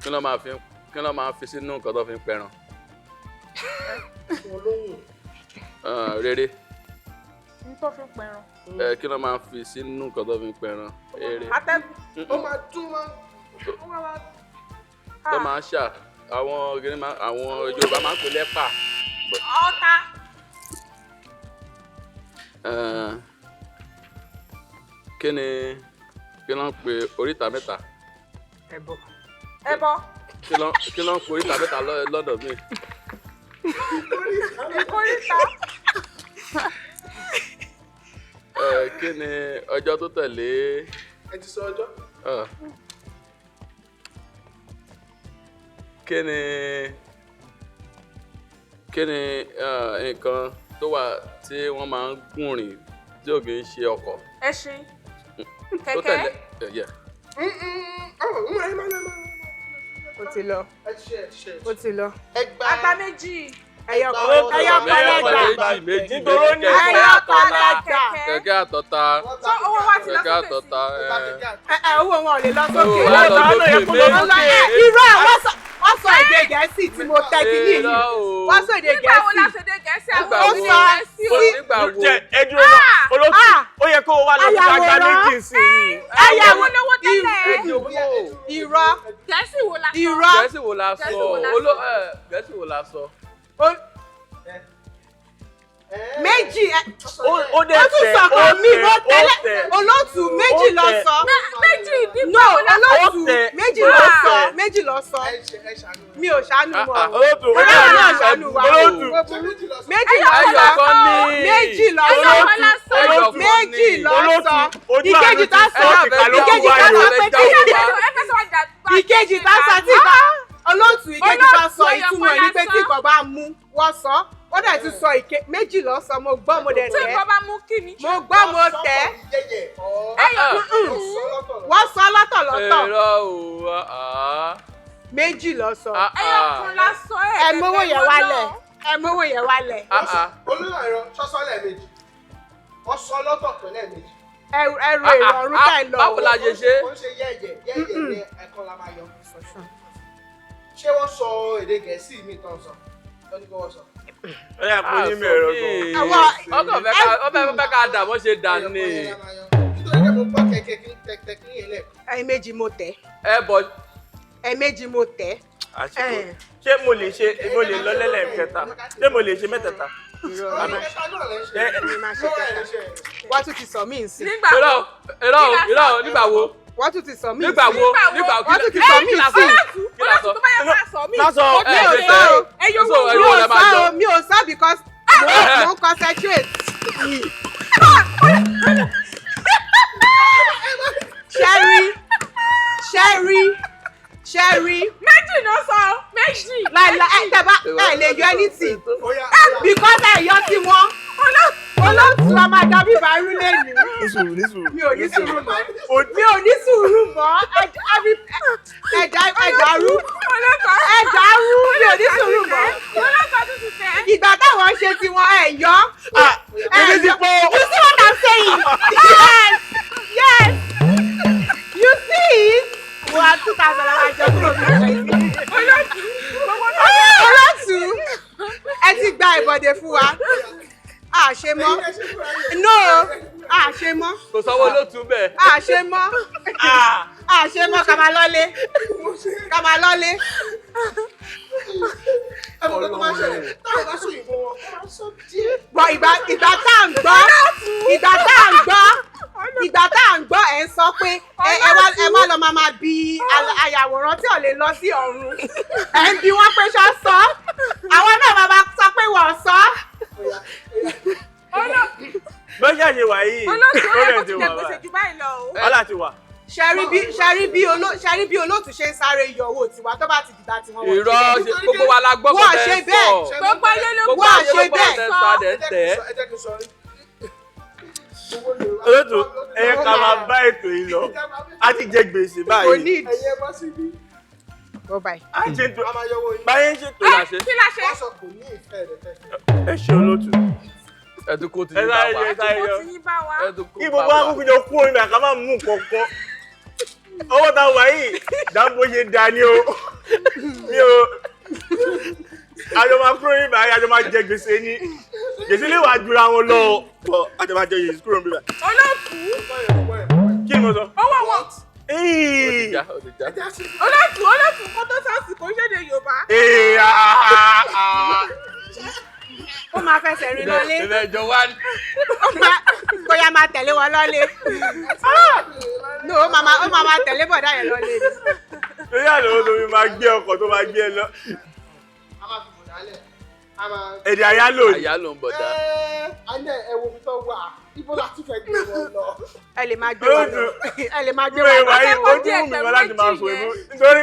Kí ló máa fi, kí ló máa fi sínú nǹkan tó fi ń pẹran? Fún olóhùn. Ah, rere. N tó fi ń pẹran. Ẹ, kí ló máa fi sínú nǹkan tó fi ń pẹran? Eré. Atẹ́gùn. Ó máa dún mọ́. Ó máa wá. Tó máa ń ṣà àwọn gíní máa, àwọn Yorùbá máa ń pè lẹ́pà. Ọ̀tá. Eh, kí ni, kí ló ń pe oríta mẹ́ta? Ẹ̀bọ̀. Ẹbọ. Kí ló ń pe oríta mẹ́ta lọ́dọ̀ mi? Ìkóríta. Ẹ, kí ni ọjọ́ tó tẹ̀lé? Ẹ ti sọ ọjọ́. Ah. Kí ni nǹkan tó wà tí wọ́n máa ń gùn rìn tí ò kì í ṣe ọkọ̀? Ẹṣin. Tó Kẹ̀kẹ́. tẹ̀lé yeah. Ó ti lọ. Ẹ ti ṣe, ẹ ti ṣe. Ó ti lọ. Ẹgbà. Àgbà méjì. Ẹyọ kan ẹyọ kan lẹ́gbàá. Méjì méjì Nítorí ó ní méjì, Ẹyọ kẹ̀kẹ́ kan àtọ̀ta, lẹ́gbàá. kẹ̀kẹ́ àtọ̀ta, Tó owó wa ti lọ kẹ̀kẹ́ sókè sí. àtọ̀ta. Ẹgbà Ẹ. kẹ̀kẹ́ Ẹ ẹ owó wọn ò lè lọ sókè. Owó wa lọ sókè Wọ́n lọ ẹ méjì. irọ́ wọ́n sọ èdè Gẹ̀ẹ́sì tí mo tẹ́ kí nìyí. Irọ́ o. Wọ́n sọ èdè Nígbà wo la Gẹ̀ẹ́sì. ṣe dé Gẹ̀ẹ́sì? Nígbà Àwọn Ó wo? òní sọ Gẹ̀ẹ́sì o. sí Nígbà wo? Jẹ ẹ dúró náà. Ah! Olótù, Ah! ó yẹ kó o wá lọ sí àgbà Ayàwòrán. méjì sí i. Ẹyàwó lówó tẹ́lẹ̀. Irọ́ Gẹ̀ẹ́sì wo la sọ? irọ́ Gẹ̀ẹ́sì wo la sọ? Gẹ̀ẹ́sì wo la sọ? Gẹ̀ẹ́sì wo la sọ? méjì ẹ Ó dẹ̀ ó tún tẹ̀, sọ ó kan mi tẹ̀, mo ó tẹ́lẹ̀ tẹ̀. olóòtú méjì Ó lọ tẹ̀. sọ. Méjì No nígbà wo la sọ? olóòtú Ó tẹ̀. méjì lọ Ah. sọ, méjì lọ sọ. Ẹ ṣe, ẹ ṣàánú. Mi ò ṣàánú Ah, wọn. ah. Olótù, Ọlọ́run náà ṣàánú wa. Olótù. Ṣé méjì lọ sọ? Méjì lọ Ẹyọ sọ. kan ní. Méjì lọ Ẹyọ sọ. kan la sọ. Ẹyọ kan ní. Méjì lọ Olótù, sọ. ojú Ìkejì àánú tá ti sọ. sọ, ìkà ló Ìkejì kú tá wáyé. sọ pé tí Ẹ fẹ́ sọ wá dàgbà. ìkejì tá sọ tí ìkà olóòtú ìkejì tá sọ Olóòtú, ẹyọ ìtumọ̀ kan ní pé la tí sọ. ìkọ̀ bá mú wọ́n sọ. Ó dẹ̀ tún sọ ìke méjì lọ sọ, mo gbọ́ mo dẹ̀ Tí tẹ́. nǹkan bá mú kí ni? Mo gbọ́ mo tẹ́. Yẹ̀yẹ̀ ọ́. Ẹyọ Sọ lọ́tọ̀. Wọ́n sọ lọ́tọ̀lọ́tọ̀. Irọ́ o. Ah, Méjì lọ sọ. ah, ẹyọ ah. kan la sọ ẹ̀. Ẹ mówó yẹn wálẹ̀. Ẹ mówó yẹn wálẹ̀. Ah, ah. Olóyè ẹ̀rọ sọ́sọ́ lẹ́ẹ̀mejì. Wọ́n sọ lọ́tọ̀ pẹ̀lú lẹ́ẹ̀mejì. Ẹrù ẹrù Ah, èrò ah, ọ̀run ah, tẹ̀ lọ. Báwo la ṣe ṣe? Ó ń ṣe yẹ̀yẹ̀ yẹ̀yẹ̀ ní ẹ̀kan la máa yọ. Ṣé wọ́n sọ èdè Gẹ̀ẹ́sì mi tán sọ? Wọ́n ní kí wọ́n sọ. Ó yà kó ní mi ẹ̀rọ gan. Àwọn- Ọkàn fẹ́ ká, ọfẹ́ fẹ́ ká dà bó ṣe dà Ẹyọ ní. kan yẹn la máa yọ. Nítorí pé mo gbọ́ kẹ̀kẹ́ kí ní yẹn lẹ́ẹ̀kan. Ẹ̀ẹ̀mejì mo tẹ̀. Ẹ bọ̀ Ẹ̀ẹ̀mejì mo tẹ̀. Àsìkò. Ṣé mo lè ṣe, mo lè lọ lẹ́lẹ́kẹta? Ṣé mo lè ṣe mẹ́tẹ̀ẹ̀ta? Irọ́ Ọ̀rọ̀ kẹta náà lẹ́ ń ṣe. Ẹ- mi máa ṣe Lọ́wọ́ ẹ̀ kẹta. ló ṣe. Wọ́n tún ti sọ mí nsìn. Nígbà irọ́ wo? irọ́ irọ́ nígbà wo? Wọ́n tún ti sọ mí Nígbà nsìn. wo? Nígbà wo? Nígbà Wọ́n tún ti sọ mí kí la sọ? nsìn. Kí la sọ? Olóòtú tó bá yẹ ká sọ mí. Má sọ. Mi ò Ẹ ṣe sọ o. tẹ́. Ẹyọ So, owó ẹyọ Mi wo ò lẹ máa sọ yọ? o. Mi ò sọ because mo ń concentrate. Ṣẹ́rí ṣẹ́rí ṣẹ́rí Méjì ló sọ méjì. láìla ẹ tẹ bá ẹ lè yọ anything Ó yá, ó yá. because ẹ yọ sí wọn. Olóòtú a máa dá bíbá irú lẹ́nu. Ní sùúrù, ní sùúrù. Mi ò ní sùúrù mọ́. Mi ò ní sùúrù mọ́. Ẹ̀dá ẹ̀dá rú. Olóòtú Ẹ̀dá rú. Mi ò ní sùúrù mọ́. Olóòtú tún ti tẹ̀. Ìgbà táwọn ṣe tiwọn ẹ̀ yọ. Ah, èmi ti pọ̀. You see what I'm saying? Yes! Yes! You see it? Wà á 2,000 la máa jẹ kúrò ní Olóòtú gbogbo náà. Olóòtú, ẹ ti gba ìbọ̀dé fún wa. A ṣe mọ́. Ẹ̀yin lẹ ṣe fúnra yín. No, a ṣe mọ́. Kò sọ́wọ́ olóòtú bẹ́ẹ̀. A ṣe mọ́. Ah, A ṣe mọ́ ká máa lọ́lé. Ká máa lọ́lé. Ẹ mọ̀ nǹkan tó máa ń ṣẹlẹ̀. Táwọn bá sọ òyìnbó wọn, wọ́n máa ń sọ díẹ̀. Bọ̀ ìgbà tá à ń gbọ́, ìgbà tá à ń gbọ́, ìgbà tá à ń gbọ́ ẹ̀ ń ń sọ pé ẹ wá lọ máa bi ayàwòrán tí ò lè lọ sí ọ̀run. Ẹ ń bi wọ́n pé ṣọ́ sọ. Àwọn náà máa sọ pé wọ́n sọ. Bó ṣe ṣe wà yìí, Olóòtú, ó yẹ kó problem ti ti jẹ wà gbèsè báyìí. jù báyìí lọ o. Wàhálà ti wà. Ṣẹ́rí bí olóòtú ṣe ń sáré yọ owó tiwa tó bá ti dìgbà tí wọ́n wọ̀ Irọ́, ṣe gbogbo wa la gbọ́ kó Wọ́n tẹ́ ṣe ń bẹ́ẹ̀. sọ. Gbogbo ayé ló Gbogbo Wọ́n ayé ló ṣe gbọ́ bẹ́ẹ̀. tẹ́ ń sọ, adẹ̀ ń Ẹ tẹ̀. jẹ́ kí n sọ rí. Owó lè wá. Olóòtú, ẹ yẹ ká máa bá ètò yìí lọ. A ti jẹ gbèsè Kò báyìí. ní. Ẹ̀yin ẹ bọ́ síbí. Go bye. A ṣe ètò A máa yọ owó yín. báyé ń ṣètò. Kí la ṣe? Kí la ṣe? Wọ́n sọ kò ní ìfẹ́ rẹ̀ tẹ́tẹ́. Ẹ ṣe olóòtú. Ẹ tún kó ti Ẹ yín bá sáré wa. yọ, ẹ sáré Kó yọ. ti yín bá wa. Ẹ tún kó Kí bá gbogbo wa. akókò jọ kú omi àká máa mú nǹkan kan. Owó tá a wà yìí, dáńbó ṣe da ni o. Mi ò. Àjọ máa kúrò níbà, àjọ máa jẹ gbèsè ni. Gbèsè lè wà jura wọn lọ. Bọ̀ àjọ máa jẹ gbèsè kúrò níbà. Olóòtú, Kí ni mo sọ? owó wọn. Ó ti já, ó ti já. Olóòtú, olóòtú, kó tó sọ́ọ̀sì kò ń ṣèdè Yorùbá. Ee, ah, ah, ah. Ó máa fẹsẹ̀ rìn lọlé. Ilé ẹjọ́ wá ní. Ó máa bóyá máa tẹ̀lé wọn lọ́lé. No, ó máa máa tẹ̀lé bọ̀dá yẹn lọ́lé ni. Lórí àlọ́ tó fi máa gbé ọkọ̀ tó máa gbé ẹ lọ. A máa fi bò dálẹ̀. A máa. Èdè àyálò ni. Àyà ló ń bọ̀dá. Ẹ alẹ́ ẹ wo ibi tó wà. Ibo la tún fẹ́ gbé wọn lọ. Ẹ lè máa gbé wọn lọ. Ẹ lè máa gbé Bí wọn lọ. wàá yìí, Akẹ́kọ̀ọ́ ojú díẹ̀ wù mí pẹ̀lú gan láti máa méjì sọ yẹn. èbó. Nítorí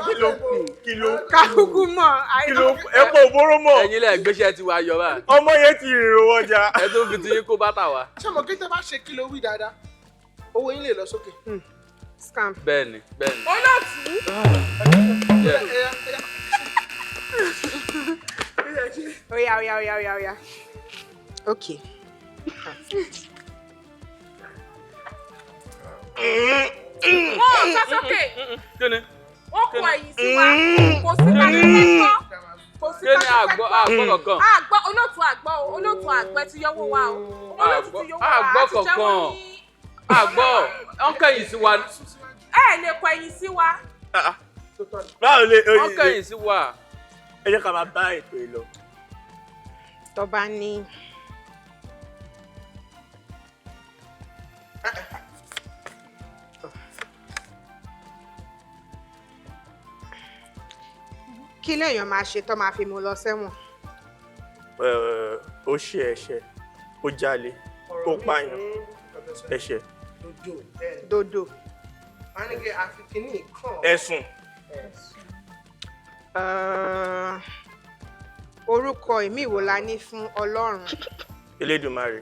kí ló kù? Kí ló kù? Kálukú mọ̀. Kí ló kù? Ẹ pọ̀ òbóró mọ̀. Ẹ̀yin lẹ gbéṣẹ́ ti wa yọ báyìí. Ọmọ yẹn ti rìnrìn wọjà. Ẹ tún fi ti yín kó bàtà wa. Ṣé mo kí tẹ́ bá ṣe kí ló wí dáadáa? Owó yín lè lọ sókè. Scam. Bẹ́ẹ̀ni, bẹ́ẹ̀ni. Olóòtú, Yeah. Ẹ̀yà ẹ̀yà. Oya oya oya oya oya. Okay. wọn ò sọ sókè. Kí ni? Wọ́n kọ ẹ̀yìn sí wa. Kò sí bá ṣe fẹ́ gbọ́. Kò sí Kí bá ni ṣe fẹ́ àgbọ̀ gbọ́. àgbọ̀ kankan? Àgbọ̀ olóòtú àgbọ̀ o, olóòtú àgbẹ̀ ti yọwọ́ wa o. Olóòtú ti yọwọ́ wa. Àgbọ̀ A ti jẹ́wọ́ kankan. ní. Àgbọ̀ wọ́n kẹ̀yìn sí wa. Ẹ lè kọ ẹ̀yìn sí wa. Báwo lè Wọ́n kẹ̀yìn sí wa. Ẹ jẹ́ ká máa bá ètò yìí lọ. Tó bá ní. Kí lèèyàn máa ṣe tó máa fi mú lọ sẹ́wọ̀n? Ó ṣe ẹ̀ṣẹ̀, ó jalè, ó pààyàn, ẹ̀ṣẹ̀, Dodo bẹ́ẹ̀ ni. Dodo. Wọ́n á ní kí a fi kíní kàn. ẹ̀sùn, Orúkọ ìmí wo la ní fún Ọlọ́run? Elédùmarè,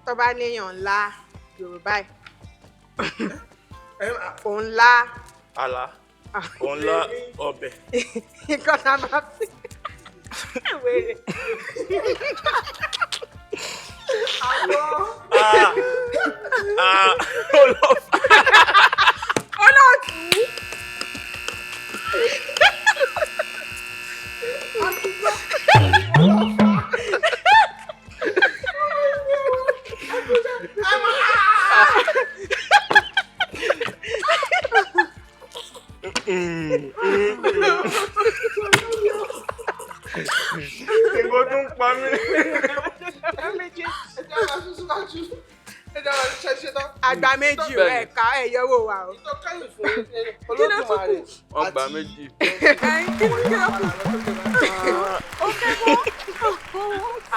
Tó bá léèyàn ńlá Yorùbá ẹ̀. Òun ńlá àlá, òun lá ọbẹ̀. nǹkan tá a máa fi wèrè. Ah, ah, ó lọ fà. Olóòtú, Nǹkan tó ń pa mí. Ẹ jẹ́ àwọn aṣọ síwájú. Ẹ jẹ́ àwọn aṣọ ṣe tán. Àgbà méjì o, Bẹ́ẹ̀ni. ẹ̀ka ẹ̀yọ́wò wa o. Ìtọ́ kẹ́yìn fún Olódùmarè. Wọ́n gba méjì. ẹ̀yin kí ni kí ló kù? Ó kẹ́kọ̀ọ́.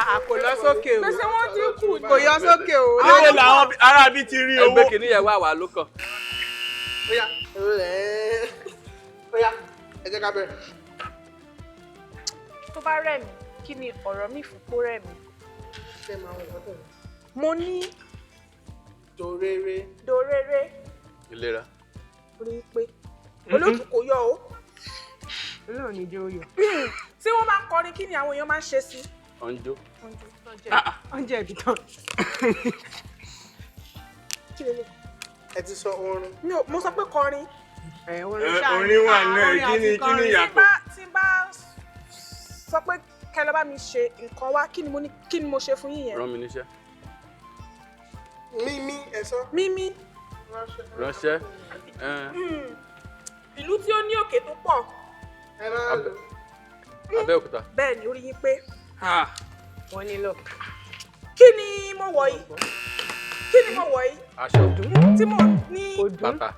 Àà kò lọ sókè o. Gbèsè wọn dín kù ni. Kò yọ sókè o. Níbo làwọn aráabí ti rí owó? Ẹgbẹ́ kìíní yẹn wà wá ló kàn. Óyá, óyá, ẹ jẹ́ ká bẹ̀rẹ̀. Tó bá rẹ̀ mí, kí ni ọ̀rọ̀ mi fún kó rẹ̀ mí? Ṣé máa ń wọ́n tẹ̀lé? Mo ní Dorere. dorere Ìlera. rí i pé olóòtú kò yọ o. Ọlọ́run ní jẹ́ oyè. Tí wọ́n bá ń kọrin, kí ni àwọn èèyàn máa ń ṣe sí? Ọ̀njọ́. Oúnjẹ ìbí tán. Kí lélẹ̀? Ẹ ti sọ oorun. Mi ò, mo sọ pé kọrin. Ẹ̀ orin ṣáà ni. Orin wà Ah, náà, orin kí ni àti kí ni kọrin. ìyàtọ̀? Tí n bá sọ pé kẹ́ lọ bá mi ṣe nǹkan wá, kí ni mo ní, kí ni mo ṣe fún yín yẹn? Rán mi níṣẹ́. Mímí ẹ sọ. Mímí. Ránṣẹ́. Ìlú tí ó ní òkè tó pọ̀. Ẹ máa lò. Abẹ́òkúta. Bẹ́ẹ̀ ni, orí yín pé. Wọ́n nílò. Kí ni mo wọ̀ yìí? Kí ni mo wọ̀ yìí? Aṣọ. Tí mo ní. Bàtà.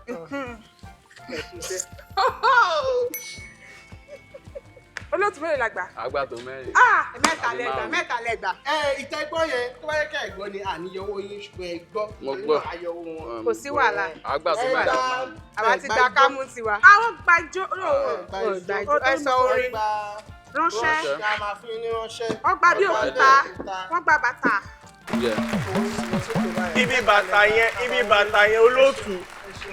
Olóòtú, mélòó la gbà? Àgbà tó mẹ́rin. Ah! Mẹ́ta Àbí lẹ́gbà, márùn-ún. mẹ́ta lẹ́gbà. Ẹ ìtẹ́gbọ́ yẹn, tó bá yẹ kẹ́ ẹ̀ gbọ́ ni àníyànwó yín, ṣùgbọ́n ẹ gbọ́. Mo Torí gbọ́. náà, àyẹ̀wò wọn. Kò sí wàhálà. Àgbà tó Ẹ mẹ́rin. gbà- Àwa ti gba kámú tiwa. Àwọn gbàjọ ẹ gba Ò gbà. Ẹ sọ orin. ránṣẹ́. Ránṣẹ́. A máa fún yín ní ránṣẹ́. Wọ́n gba bí òkúta, wọ́n gba bàtà. Yeah. Ibi bàtà yẹn, ibi bàtà yẹn, olóòtú,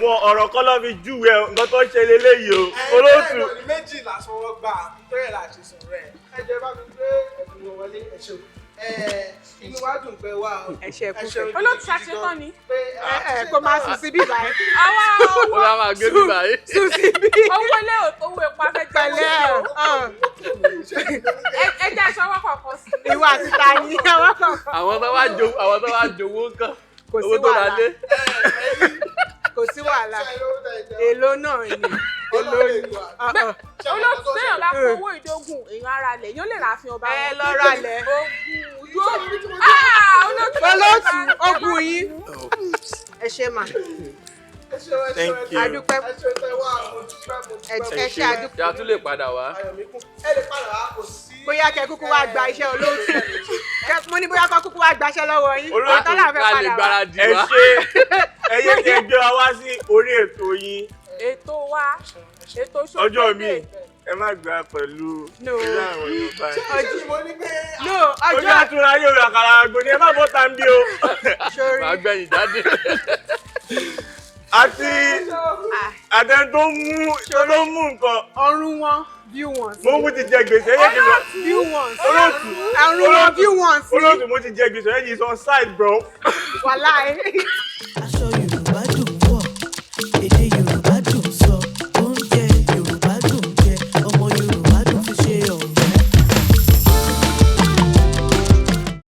wọn ọ̀rọ̀ kọ́ ló fi júwe ẹ, nǹkan tó ń ṣe leléyìí o, olóòtú. Olóòtú. Méjì lásán wọ́n gbà nítorí ẹ̀ là ṣe sọ̀rọ̀ ẹ̀. Ẹ jẹ́ bá mi gbé ẹ̀bùn wọn wọlé. Ẹ ṣeun. Ẹ inú wa dùn pé wá o. Ẹ ṣe, ẹ kú ṣeun. Olóòtú, ṣàṣetán ni. Pé Ẹ ẹ kó máa sùn síbí báyìí. Àwa Ó owó bá máa gbé bíbá yìí. Sùn síbí. Owó ilé owó epo afẹ́jẹ́. Pẹ̀lẹ́ ọ̀. Ẹ jẹ́ aṣọ ọwọ́ kọ̀ọ̀kan sí. Ìwà àti tani àwọn kọ̀ọ̀kan. Àwọn tó wá jowó kan. Kò sí Owó tó ra wàhálà. lé. Kò sí wàhálà. Èló náà ni? Èló ni? Ah, ah. Olóòtú, téèyàn bá kó owó ìdógún, èèyàn ara lẹ̀, yóò lè rà fi ọba Ẹ wọn. lọ ra lẹ̀. Ogun yóò. Ah, olóòtú. Olóòtú, ogun yín. Ẹ ṣe mà. Thank you. Adúpẹ́. Ẹ ṣeun tẹ wá, mo dúpẹ́, mo Ẹ dúpẹ́. ẹ ṣe, àdúpẹ́. Ṣé a tún lè padà wá? Ayọ̀ mi kún. Ẹ lè padà wá, kò sí. Bóyá kẹ kúkú wá gba iṣẹ́ olóòtú. Mo ní bóyá kọ kúkú wá gbaṣẹ́ lọ́wọ́ yín. Olóòtú, Ọ̀tá là fẹ́ Ká lè padà wá. gbáradì Ẹ wá. ṣe, ẹ yẹ kí ẹ gbé wa wá sí orí ètò yín Ètò wa, ètò ọjọ́ mi, ṣòfófó. ẹ má gbà pẹ̀lú No. irú àwọn Yorùbá yìí. Ṣé ṣé mo ní pé No, Ojú ọjọ́ àtúrà yóò rà kàrà àgbò ni, ẹ má bọ́ tá ń bí o. sórí. Màá gbẹ̀yìn jáde. Àti àtẹni tó mú nǹkan. Ọrùn wọn view once. Mo mú ti jẹ gbèsè, ẹ yẹ kí n sọ. View once. Olóòtú. Ọrùn wọn view once. Olóòtú, mo ti jẹ gbèsè, ẹ yìí sọ side, bro. Wàláì. Aṣọ